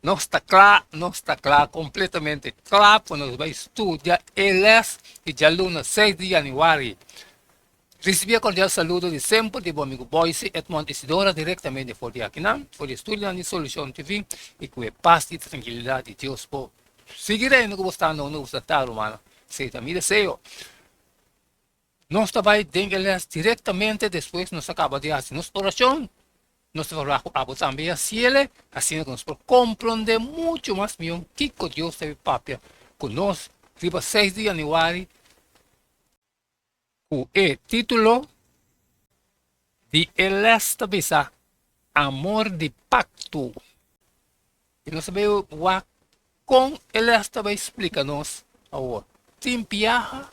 Nos ta kla, nos ta kla, kompletamente kla pa nos bai studia e lès di djaluna seis di yanüari. Risibí e kordial saludo di semper di bo amigu Boyce Edmond Isidora direktamente for di akinan, for di e studionan di Solushon TV i ku e pas i trankilidat di Dios bo sigui reina ku bo sta unda ku bo sta ta rumannan. Esei ta mi deseo. Nos ta bai den e lès direktamente despues nos a kaba di hasi nos orashon. Nos ta verwagt ku abo tambe a hasiel, asina ku nos por komprondé muchu mas mihó kiko Dios ta papia ku nos riba seis di yanüari ku e título di e lès ta bisa Amor di Pakto. I nos ta bai wak kon e lès ta bai splika nos awor. Tin biaha,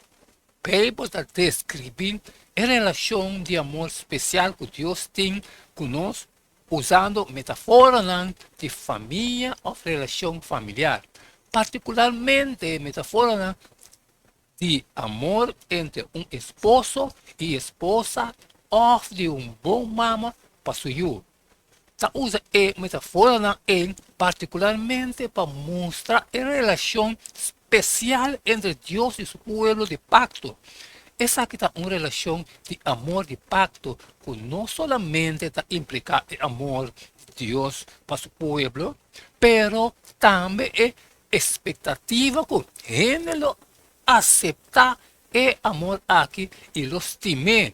Beibel ta deskribí e relashon di amor spesial ku Dios tin ku nos usando metaforanan di famia òf relashon familiar, partikularmente metaforanan di amor entre un esposo i esposa òf di un bon mama pa su yu. Ta usa e metaforanan ei partikularmente pa mustra e relashon spesial entre Dios i su pueblo di pakto. Esaki ta un relashon di amor di pakto ku no solamente ta impliká e amor di Dios pa su pueblo, pero tambe e espektativa ku hende lo aseptá e amor aki i lo stim'é.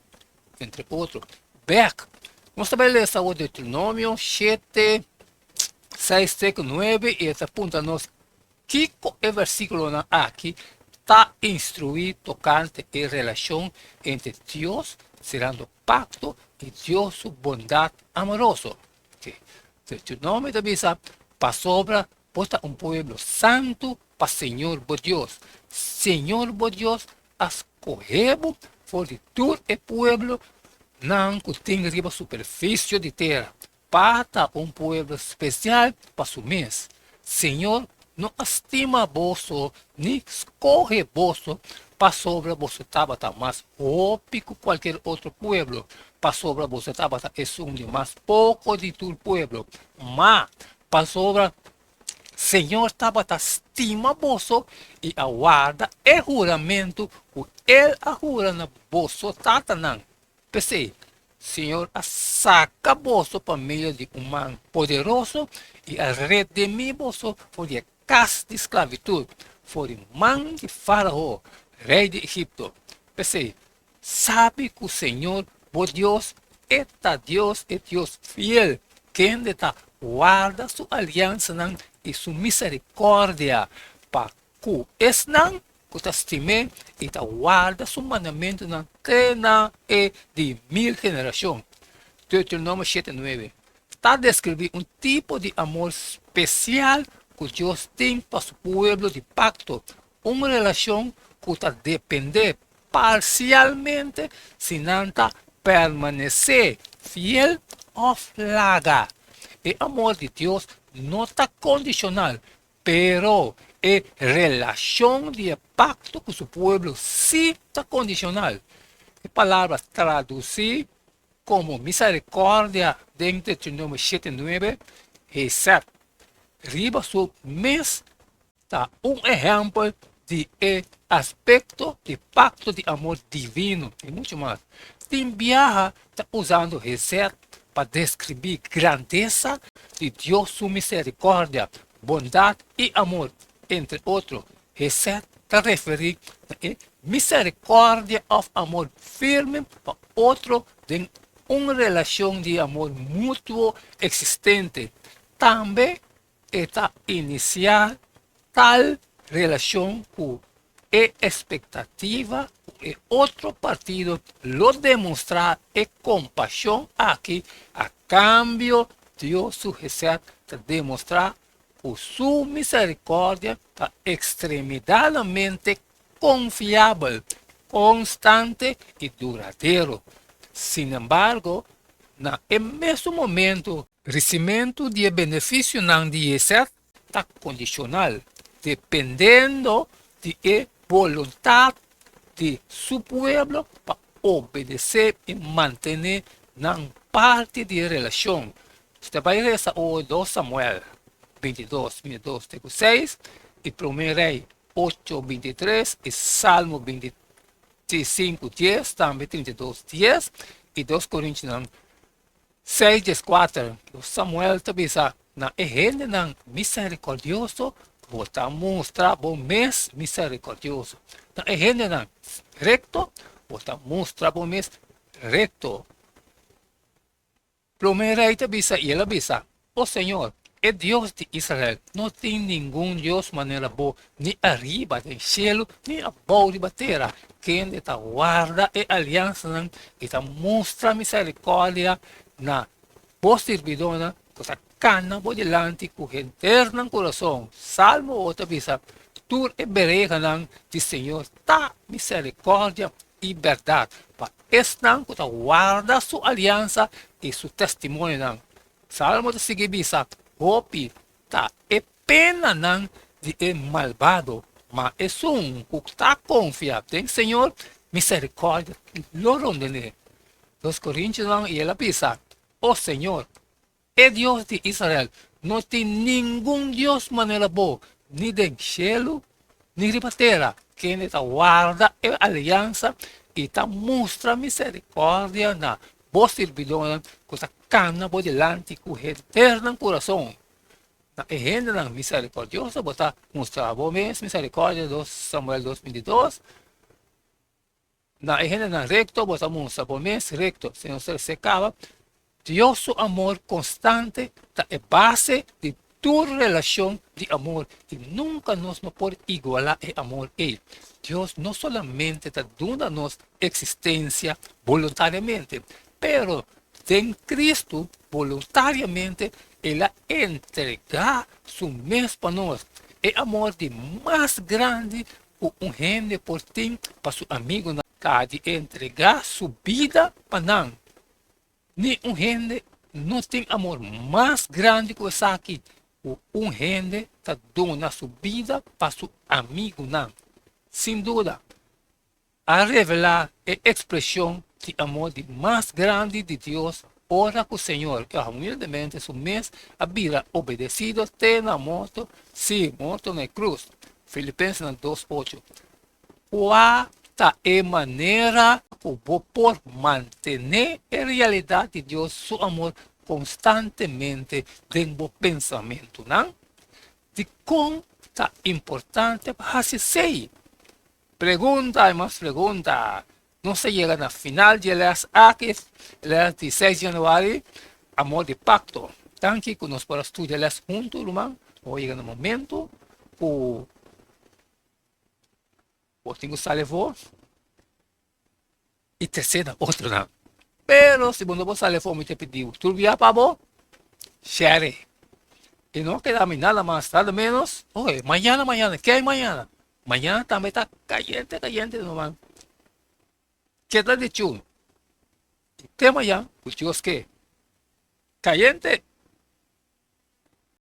Entre otro, bek. Nos ta bai lesa awor Deuteronomio shete, seis te ku nuebe i e ta puntra nos kiko e versíkulonan aki ta instruí tokante e relashon entre Dios serando pakto i Dios su bondat amoroso. Deuteronomio ta bisa, Pasobra bo ta un pueblo santu pa Señor bo Dios. Señor bo Dios a skohe bo for di tur e pueblonan ku tin riba superfisio di tera, pa ta un pueblo spesial pa su mes. Señor no a stima boso ni skohe boso pasobra boso tabata mas hopi ku kualker otro pueblo, pasobra boso tabata esun di mas poko di tur pueblo, ma pasobra Señor tabata stima boso i a warda e huramentu ku El a hura na boso tatanan. P'esei, Señor a saka boso pa medio di un man poderoso i a redimí boso for di e kas di sklavitut, for di man di Fárao, rei di Egipto. P'esei, Sabi ku Señor bo Dios e ta Dios, e Dios fiel, kende ta warda su aliansanan i su miserikòrdia pa ku esnan ku ta stim'é i ta warda su mandamentunan te na e di mil generashon. Deuteronomio shete nuebe ta deskribí un tipo di amor spesial ku Dios tin pa su pueblo di pakto, un relashon ku ta dependé parsialmente si nan ta permanesé fiel òf laga. E amor di Dios no ta kondishonal, pero e relashon di e pakto ku su pueblo sí ta kondishonal. E palabra tradusí komo miserikòrdia den Deuteronomio shete nuebe, hesed, riba su mes ta un ehèmpel di e aspekto di pakto di amor divino i muchu mas. Tin biaha ta usando hesed pa deskribí grandesa di Dios su miserikòrdia, bondat i amor, entre otro. Hesed ta referí na e miserikòrdia òf amor firme pa otro den un relashon di amor mutuo eksistente. Tambe E ta inisiá tal relashon ku e espektativa ku e otro partido lo demostrá e kompashon aki a kambio Dios su hesed ta demostrá ku su miserikòrdia ta ekstremidadamente konfiabel, konstante i duradero. Sinembargo, na e mesun momento, Risimentu di e benefisionan di hesed ta kondishonal, dependendo di e boluntat di su pueblo pa obedesé i mantené nan parti di e relashon. Nos ta bai resa ora dos Samuel. 22, 22 te ku 6, i Promé Rei 8, 23, i Salmo 25, 10, tambe 32, 10, i 2 Korintionan 6, 14. Samuel ta bisa na e hendenan miserikòrdioso, Bo ta mustra bo mes miserikòrdioso. Na e hendenan rekto, bo ta mustra bo mes rekto. Promé rei ta bisa, i el a bisa, O señor, e Dios di Israel, no tin ningun Dios manera bo, ni ariba den shelu ni abou riba tera, kende ta warda e aliansanan i ta mustra miserikòrdia na bo sirbidónan ku ta kana bo dilanti ku henter nan kurason. Salmo ocho ta bisa, Tur e berehanan di señor ta miserikòrdia i bèrdat pa esnan ku ta warda su aliansa i su testimonionan. Sálamo ta sigui bisa, Hopi ta e penanan di e malbado, ma esun ku ta konfia den Señor, miserikòrdia lo ronden'é. Dos Korintionan i el a bisa, O Señor, E Dios di Israel, no tin ningun Dios manera bo, ni den shelu ni riba tera, kende ta warda e aliansa i ta mustra miserikòrdia na bo sirbidónan ku ta kana bo dilanti ku henter nan kurason. Na e hendenan miserikòrdioso bo ta mustra bo mes miserikòrdia, 2 Samuel 2, 22. Na e hendenan rekto bo ta mustra bo mes rekto. Si nos ta kaba, Dios su amor konstante ta e base di tur relashon di amor i nunka nos no por igualá e amor ei. Dios no solamente ta duna nos eksistensia boluntariamente, pero den Kristu boluntariamente el a entregá su mes pa nos. E amor di mas grandi ku un hende por tin pa su amigunan ta di entregá su bida pa nan. Ni un hende no tin amor mas grandi ku esaki, ku un hende ta duna su bida pa su amigunan. Sin duda, a revelá e ekspreshon di amor di mas grandi di Dios ora ku Señor, ku humildemente su mes a bira obedesido te na morto, sí, morto na e krus. Filipensenan 2, 8. Kua ta e manera ku bo por mantené e realidat di Dios su amor konstantemente den bo pensamentunan? Dikon ta importante pa hasi esei? Pregunta i mas pregunta. Nos ta yega na final di e les aki, les di 6 di januari, Amor di Pacto. Danki ku nos por a studia e les huntu, ruman. Nos a yega na momento ku bo tin ku sali afó i trese na otronan. Pero si bo no por sali afó, mi ta pidi bo tur bia pa bo share. I no keda mi nada mas, nada menos. Oye, mañana, mañana, ke hay mañana? Mañana tambe ta cayente, cayente ruman. Keda di chun. Te mañana, ku Dios ke. Cayente!